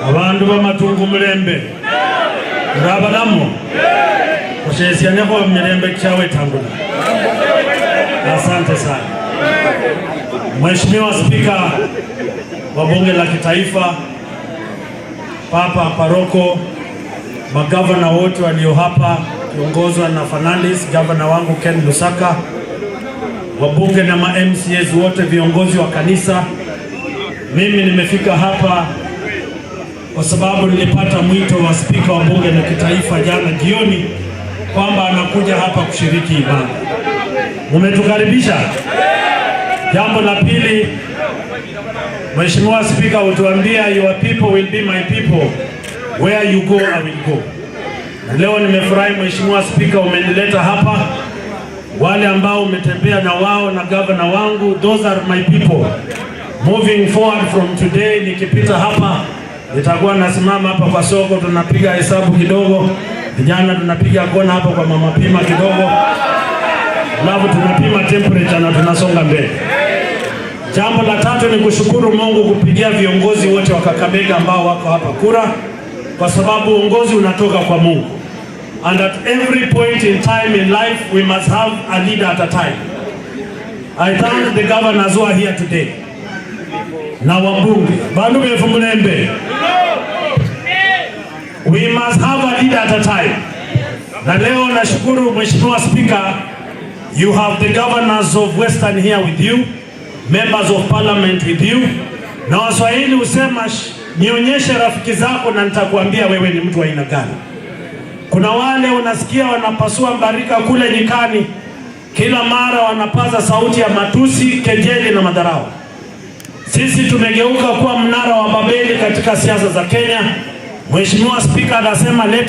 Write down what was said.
Abandu bamatungu mulembe murabalamu kushesianekho mirembe Wetangula. Asante sana Mheshimiwa Spika wa Bunge la Kitaifa, Papa Paroko, magavana wote walio hapa kiongozwa na Fernandes, gavana wangu Ken Lusaka, wabunge na ma MCAs wote, viongozi wa kanisa. Mimi nimefika hapa kwa sababu nilipata mwito wa spika wa Bunge la Kitaifa jana jioni kwamba anakuja hapa kushiriki ibada. Mumetukaribisha. Jambo la pili, Mheshimiwa Spika, utuambia your people will be my people, where you go I will go. Na leo nimefurahi Mheshimiwa Spika, umenileta hapa. Wale ambao umetembea na wao na gavana wangu, those are my people. Moving forward from today, nikipita hapa nitakuwa nasimama hapa kwa soko, tunapiga hesabu kidogo, vijana tunapiga kona hapa kwa mama pima kidogo, alafu tunapima temperature na tunasonga mbele. Jambo la tatu ni kushukuru Mungu kupigia viongozi wote wa Kakamega ambao wako hapa kura, kwa sababu uongozi unatoka kwa Mungu. And at every point in time in life we must have a leader at a time. I thank the governors who are here today na wabunge bandu befu mulembe. We must have a leader at a time. Na leo nashukuru Mheshimiwa Speaker, you have the governors of Western here with you, members of parliament with you. Na Waswahili husema nionyeshe rafiki zako na nitakuambia wewe ni mtu wa aina gani. Kuna wale unasikia wanapasua mbarika kule nyikani, kila mara wanapaza sauti ya matusi, kejeli na madharau. Sisi tumegeuka kuwa mnara wa Babeli katika siasa za Kenya. Mheshimiwa Spika anasema leta